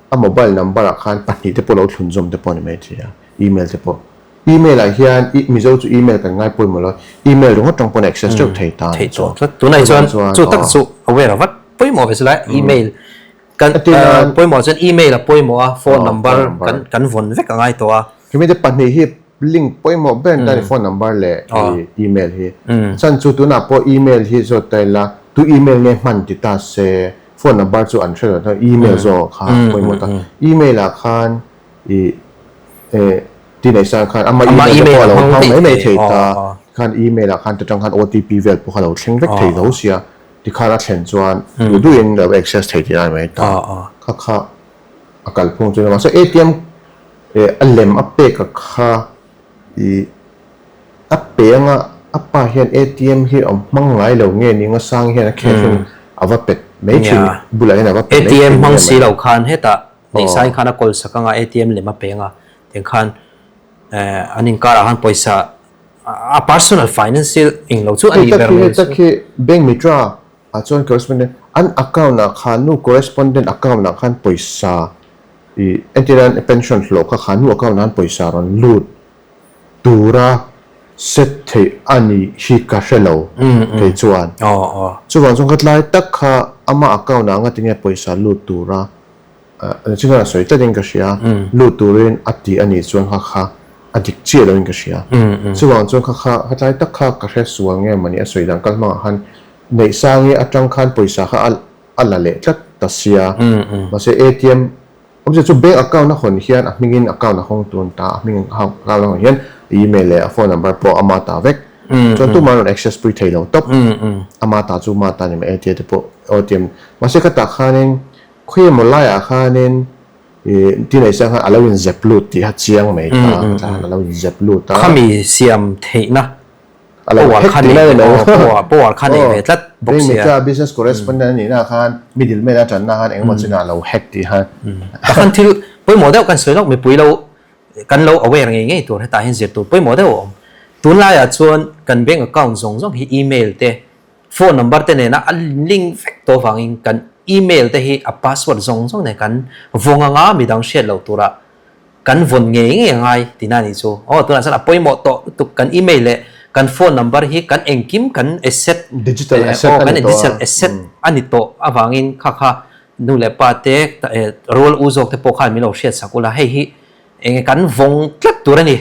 a mobile number ah khan pahnih te pawh lo thlunzawm te pawh a ni mai thei a, email te pawh. Email ah hian Mizo chu email kan ngai pawimawh lo, email ringawt tang pawn access teuh thei ta a ni chu. Tunah chuan chu tak chu aware a vat pawimawh ve chu lai email Kan pawimawh chuan email a pawimawh a, phone number kan kan vawn vek a ngai tawh a. Khimi te pahnih hi link pawimawh ber an ta ni phone number leh email hi. Chhan chu tunah pawh email hi zawt ta ila tu email nge hman ti ta se phone number chu an hre lo ta email zawk kha pawimawh ta. Email ah khan i ti neih san khan ama email te pawh a lo hmang mai mai thei ta khan email ah khan ta tang khan OTP vel pawh kha lo thleng vek thei tho sia. Tikhan a thlen chuan duh duhin lo access thei tih a ni mai ta. Kha kha a kalphung chu a ni. Mahse ATM a lem a pek a kha i a pe anga a pa hian ATM hi a hmang ngai lo nge ni anga sang hian a cash in a va pet mai thin bulah hian a va pet mai thin ATM hmang si lo khan hetah neihsai khan a kawl sak anga ATM lem a pe anga tiang khan an inkarah khan pawisa A personal financial eng lo chu a nih ber mai chu. Hei tak hi Bank Mitra ah chuan correspondent an account ah khan nu correspondent account ah khan pawisa i entirnan pension hlawh kha khan nu account ah khan pawisa rawn lut tura set theih a nih hi ka hre lo kei chuan. Chuvang chuan khatlai tak kha ama account ah ngatinge pawisa lut tura China sawi tlatin ka hria, lut turin a ti a nih chuan kha kha a dik chiah loin ka hria. Chuvang chuan kha kha hetlai tak kha ka hre sual nge mawni a sawi dan kal hmangah khan Neihsangi atang khan pawisa kha a la leh tlat ta sia. Mahse ATM awmzia chu bank account a hawn hian a hmingin account a hawng tun ta, a hming account a hawn hian a email leh a phone number pawh ama ta vek. Chuan tumah an rawn access pui thei lo tawp. Ama ta chu ma ta ni mai ATM te pawh ATM. Mahse khatah khanin khawi emaw laiah khanin ih tinei sang khan a lo inzep lut tih kha chiang mai ta khatah khan a lo inzep lut a. Khami siam theihna A lo power hack kha tih nei lai a ni lo. aw power power kha nei ve tlat bawk Bank sia. mita business correspondent a nihna khan middle man a tanna khan engemaw chinah a lo hack tih khan. Takhan thil pawimawh deuh kan sawi lawk mipui lo Kan lo aware ngei ngei tur hetah hian zir tur pawimawh deuh a awm. Tunlaiah chuan kan bank account zawng zawng hi email te, phone number te nena a link vek tawh avangin kan email te hi a password zawng zawng nen kan vawng anga midang hriat loh turah kan vawn ngei ngei a ngai tihna a nih chu. Aw tunah chuan a pawimawh tawh lutuk kan email leh kan phone number hi kan engkim kan asset Digital asset aw a kan ni tawh a. digital asset a ni tawh avangin kha kha Nu leh pa te, rual u zawk te pawh khan min lo hriat sak ula, hei hi enge kan vawng tlat tur a ni,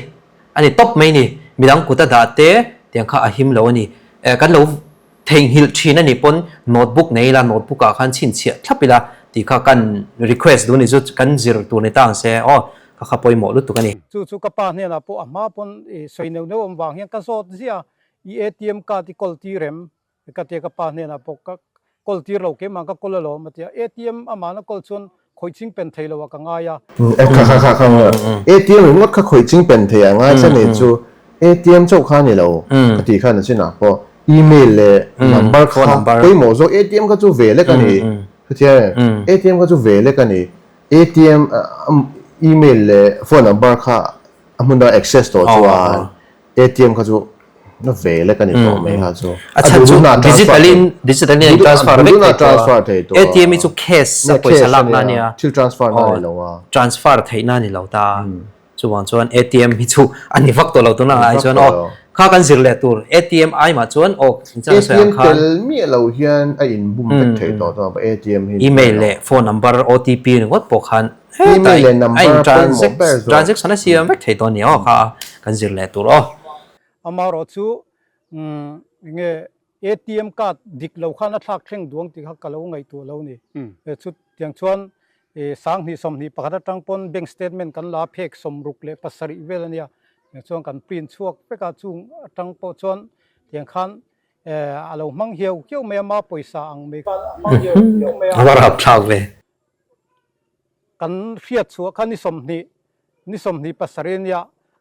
a ni tawp mai ni, midang kut a dah te tiang kha a him lo a ni. Kan lo theihnghilh thin a nih pawn notebook nei ila, notebook ah khan chhinchhiah thlap ila tih kha kan request duh a ni chu kan zir tur ni ta ang se aw, kha kha pawimawh lutuk a ni. Chu chu ka pa hnenah pawh a hma pawn sawi neuh neuh awm vang hian ka zawt ziah a, i ATM card i kawl tir em? Ka tia ka pa hnenah pawh ka call tir lo keimah ka call alawm a ti a, ATM amah na call chuan khawih ching pen thei lo ah ka ngai a. Kha kha kha kha ATM ringawt kha khawih ching pen thei a ngai tlat ni chu ATM chauh kha ni lo ka tih khan a chinah pawh email leh number kha pawimawh zawk ATM kha chu ve lek a ni hetiang em ATM kha chu ve lek a ni ATM email leh phone number kha a hmun danga access tawh chuan ATM kha chu na ve lek a ni tawh mai kha chu. A chhan chu digital in digital in transfer vek thei tawh a. ATM hi chu cash a pawisa lak na ania. Thil transfer na ni lo a. Transfer theih na ni lo ta. Chuvang chuan ATM hi chu a ni vak tawh lo tuna ai chuan aw kha kan zir leh tur ATM ai mah chuan aw ATM tel miah lo hian a in bum vek thei tawh chuan ATM hi email leh phone number OTP ringawt pawh khan Email leh number pawimawh ber zawk. Transaction a siam vek thei tawh a ni aw kha kan zir leh tur aw. Amaherawh chu enge ATM card dik lo khan a thlak thleng duang tih kha ka lo ngaihtuah lo ni. Chutiang chuan 2021 atang pawn bank statement kan la phek 67 vel a nia. Tiang chuan kan print chhuak vek a chung atang pawh chuan tiang khan a lo hmang hiau hiau mai a ma pawisa ang mai khan a hmang hiau hiau mai a. A va rapthlak ve. Kan hriat chhuah kha ni 20, ni 27 nia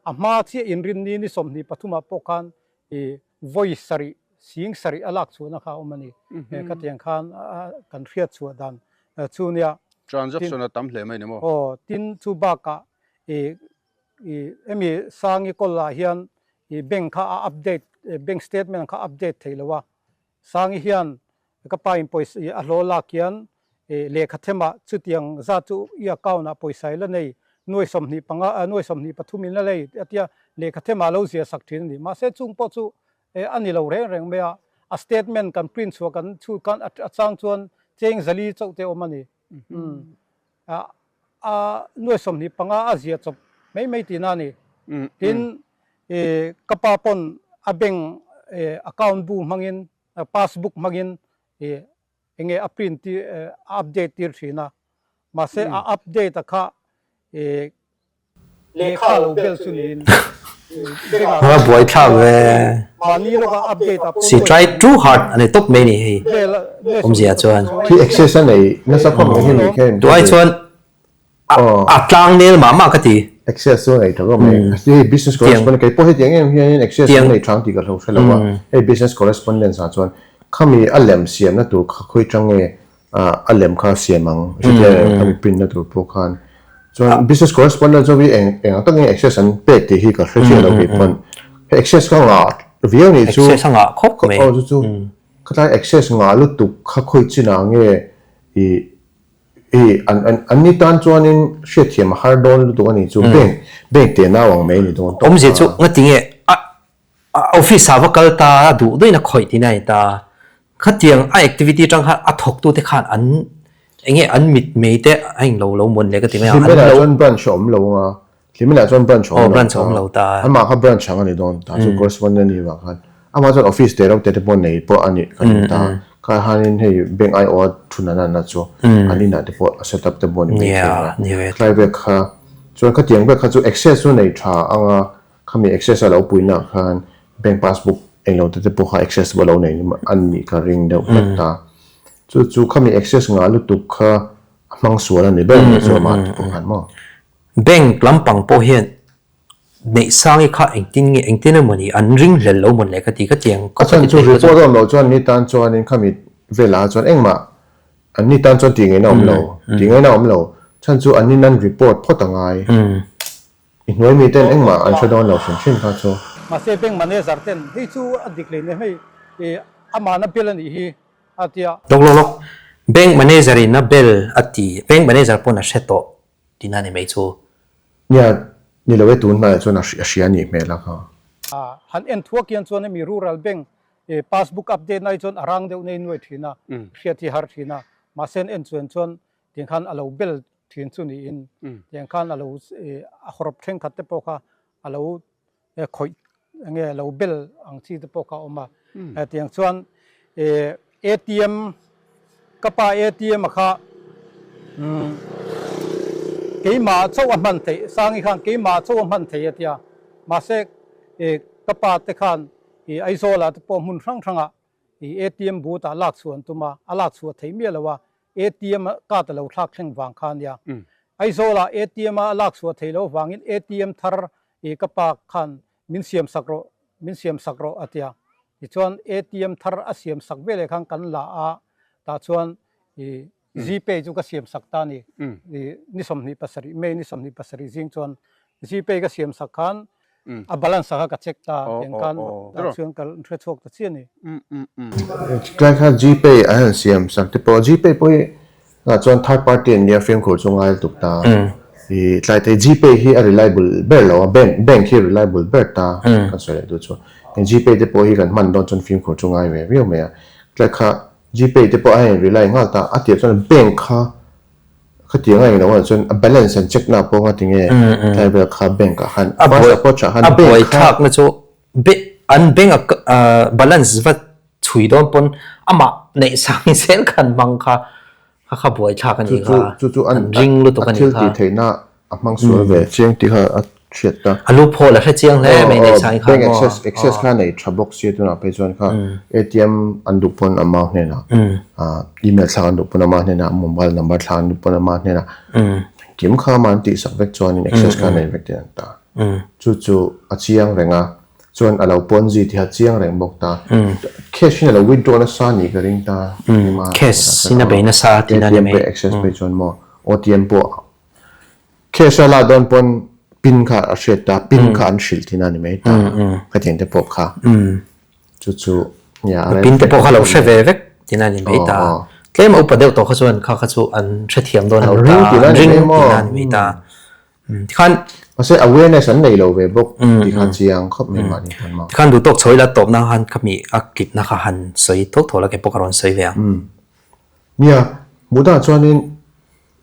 a hma chiah inrinni ni 23 ah pawh khan i vawi sarih, sing sarih a lak chhuahna kha a awm a ni. Khatiang khan kan hriat chhuah dan chu nia. Transaction a tam hle mai ni maw? Aw, tin chu bakah i i hemi Sangi kawl ah hian i bank kha a update, bank statement kha a update theih lo a, Sangi hian ka pa in pawisa a hlawh lak hian lehkha themah chutiang zat chu i account ah pawisa i la nei nuai 25 nuai 23 in la lei a tia lehkha themah a lo ziah sak thin a ni. Mahse chung pawh chu a ni lo reng reng mai a, a statement kan print chhuah kan chhut khan a chang chuan cheng zali chauh te awm a ni. A nuai 25 a ziah chawp mai mai tihna a ni. Tin, ka pa pawn a bank account bu hmangin, passbook hmangin enge a print tir, a update tir thin a. Mahse a update a kha lehkha lo bel chu niin bank ah A buaithlak ve. Mahni lawka update ah pawh Si try too hard a ni tawp mai ni hei awmzia chuan. Khi access a nei nasa khawp mai hi ni khen. Tuai chuan a tlang nel mah mah ka ti. Access chu a nei tha khawp mai. Hei business correspondent kei pawh hetiang em hianin access a nei thang tih ka hlo hre lo a. Hei business correspondence ah chuan khami a lem siamna tur kha khawi tang nge a lem kha siam ang hriat a mi print na tur pawh khan chuan business correspondent chu eng eng ang takin access an pek tih hi ka hre chiah lo kei pawn hei access kha ngah viau nih chu access a ngah khawp mai aw chu chu khatlai access ngah lutuk kha khawi chinah nge i i an an an ni tan chuanin hriatthiam a har dawn lutuk a nih chu bank bank teh nau ang mai ni dawn tawp awmzia chu ngatinge a Office ah va kal ta a duh duhin a khawih tihna a ni ta. Khatiang a activity atang khan a thawktute khan an eng nge an mit mei te a englo lo mawn leh ka ti mai a. Hlimel ah chuan branch a awm lo ang a, Hlimel ah chuan branch a awm lo. Aw branch a awm lo ta. Amah kha branch ang a ni dawn ta chu correspondent a nih vang khan amah chuan office te reuh te te pawh nei pawh a nih ka ring ta. Kha hianin hei bank aiawh a thu na na chu an inah te pawh a set up te pawh a ni mai thei a. Khlai vek kha chuan khatiang vek kha chu access chu nei tha ang a. Khami access a lo puina ah khan bank passbook englo te te pawh kha access pawh lo nei an nih ka ring deuh tlat ta. Chu chu khami access ngah lutuk kha a hmang sual a ni ber mai chu amah te pawh khan maw. Bank lampang pawh hian Neihsangi kha engtin nge engtin emaw ni an ring hlel lo mawn le ka ti ka tiang A chhan chu report a awm loh chuan ni tan chuanin khami velah chuan engmah an ni tan chuan tih ngaihna a awm lo tih ngaihna a awm lo chhan chu an nin an report phawt a ngai i hnuai mi ten engmah an hre dawn lo hrim hrim kha chu. Mahse bank manager ten hei chu a dik leh nen hei amahna bel a nih hi a tia. Lawk lawk lawk bank manager in a bel a ti bank manager pawn a hre tawh Tina ni mai chu. Nia, ni lo e tun hmaiah chuan a hria a nih hmel a kha. Han en thuak hian chuan hemi Rural Bank passbook update na hi chuan a rang deuh nei nuai thin a, hriat hi har thin a. Mahse an en chuan chuan tiang khan a lo bel thin chu niin tiang khan a lo a hawrawp thenkhat te pawh kha a lo khawih enge lo bel ang chi te pawh kha a awm a hetiang chuan ATM ka pa ATM a kha keimah chauh a hman theih Sangi khan keimah chauh a hman thei a tia mahse ka pa te khan Aizawl ah te pawh hmun hrang hrang ah ATM booth ah lak chhuah an tum a a lak chhuah theih miah lo a ATM card a lo thlak thleng vang kha a nia. Aizawl-ah ATM a lak chhuah theih loh vangin ATM thar i ka pa khan min siam sak rawh, min siam sak rawh a ti a. Tichuan ATM thar a siam sak veleh khan kan la a, tah chuan i Gpay chu ka siam sak ta a ni. I ni 27, May ni 27 zing chuan Gpay ka siam sak khan A balance a kha ka check ta tiang khan tah chuan ka hre chhuak ta chiah a ni. Tlai kha Gpay an han siam sak te pawh Gpay pawh hi ah chuan third party an nia fimkhur chu ngai lutuk ta. I tlai thei Gpay hi a reliable ber lo a bank bank hi reliable ber ta kan sawi leh duh chu. Gpay te pawh hi kan hman dawn chuan fimkhur chu ngai ve viau mai a. Tlai kha Gpay te pawh a in rely nghal ta a tirh chuan bank kha Khatiang a englo ah chuan a balance an check na pawh nga tinge tlai vel kha bank ah khan first approach ah khan bank kha. A buaithlak na chu an bank a balance va chhui dawn pawn amah neih sang zel khan hmang kha kha kha buaithlak a nih kha an ring lutuk a nih kha. A thil tih theihna a hmang sual ve chiang tih kha a hriat ta. A lu phaw la hre chiang hle mai neih sang khan maw. Bank access access kha nei tha bawk sia tunah phei chuan kha ATM an duh pawn amah hnenah email thlak an duh pawn amah hnenah mobile number thlak an duh pawn amah hnenah engkim kha amah an tihsak vek chuanin access kha nei vek tih an ta. Chu chu a chiang reng a chuan a lo ponzi tih a chiang reng bawk ta. Cash in a lo withdraw nasa nih ka ring ta. Cash in a bei nasa tihna ni mai. ATM access phei chuan maw OTM pawh Cash a la dawn pawn pin kha a hriat ta, pin kha an hrilh thin a ni mai ta, khatiang te pawh kha chu chu nia a Pin te pawh kha lo hre ve vek thin a ni mai ta. Tlem a upa deuh tawh kha chuan kha kha chu an hrethiam dawn lo ta, an ring tihna a ni mai ta. Tikhan Mahse awareness an nei lo ve bawk tih kha chiang khawp mai mahni pawn maw. Tikhan duhtawk chho ila tawpna khan khami a klipna kha han sawi thawk thawk la kei pawh ka rawn sawi ve ang. Nia, Buddha chuanin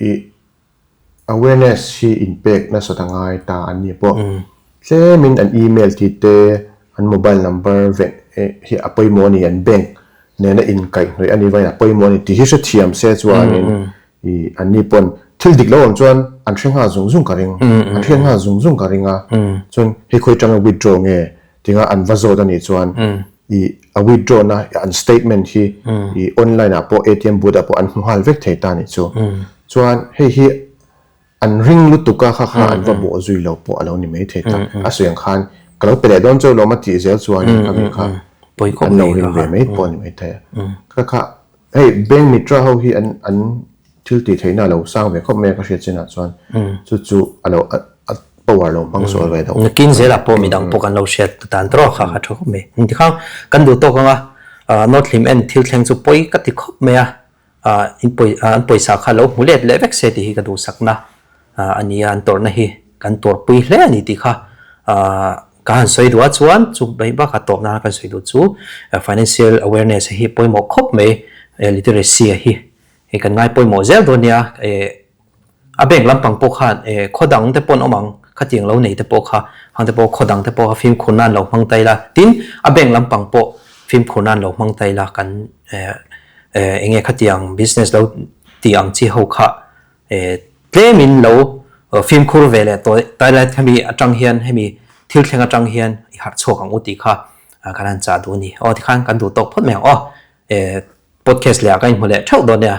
i Awareness hi inpek nasat a ngai ta an ni pawh. Tlemin an email tih te, an mobile number veh hi a pawimawh a ni, an bank nena inkaihhnawih a nih vangin a pawimawh a ni tih hi hrethiam se chuanin ih an ni pawn thil dik lo awm chuan an hre nghal zung zung ka ring, an hriat nghal zung zung ka ring a, chuan hei khawi tanga withdraw nge tinga an va zawt a nih chuan ih a withdraw na an statement hi ih online ah pawh ATM booth ah pawh an hmu nghal vek thei ta a nih chu. Chuan hei hi an ring lutuk a kha kha an va bawh zui lo pawh a lo ni mai thei ta. A sawi ang khan ka lo pe leh dawn chauh lawm a tih zel chuan kha mi kha an lo ring ve mai pawh a ni mai thei a. Kha kha hei bank mitra ho hi an an thil tih theihna a lo sang ve khawp mai a ka hriat chinah chuan chu chu a lo a power lo hmang sual ve deuh. Nakin zelah pawh midang pawh kan lo hriat dan tawh kha kha tha khawp mai. Tikhan kan duh tawk anga North Hlim en thil thleng chu pawi ka ti khawp mai a. In pawi an pawisa kha lo hmu let leh vek se tih hi ka duhsakna a ni a, an tawrhna hi kan tuarpui hle a ni tih kha ka han sawi duh a, chuan chu mai bakah tawpna kan sawi duh chu financial awareness hi pawimawh khawp mai literacy a hi hei kan ngai pawimawh zel dawn nia A bank lampang pawh khan eh khaw dang te pawh an awm ang, khatiang lo nei te pawh kha hang te pawh khaw dang te pawh kha fimkhur nan lo hmang ta ila, tin a bank lampang pawh fimkhur nan lo hmang ta ila kan eh eh eng nge khatiang business lo tih ang chi ho kha eh tlemin lo fimkhur ve leh tawh ta ila hemi atang hian hemi thil thleng atang hian i harh chhuak ang u tih kha. Kan han chah duh a ni. Aw tikhan kan duh tawk phawt mai ang aw. Podcast leh ah kan inhmu leh theuh dawn nia.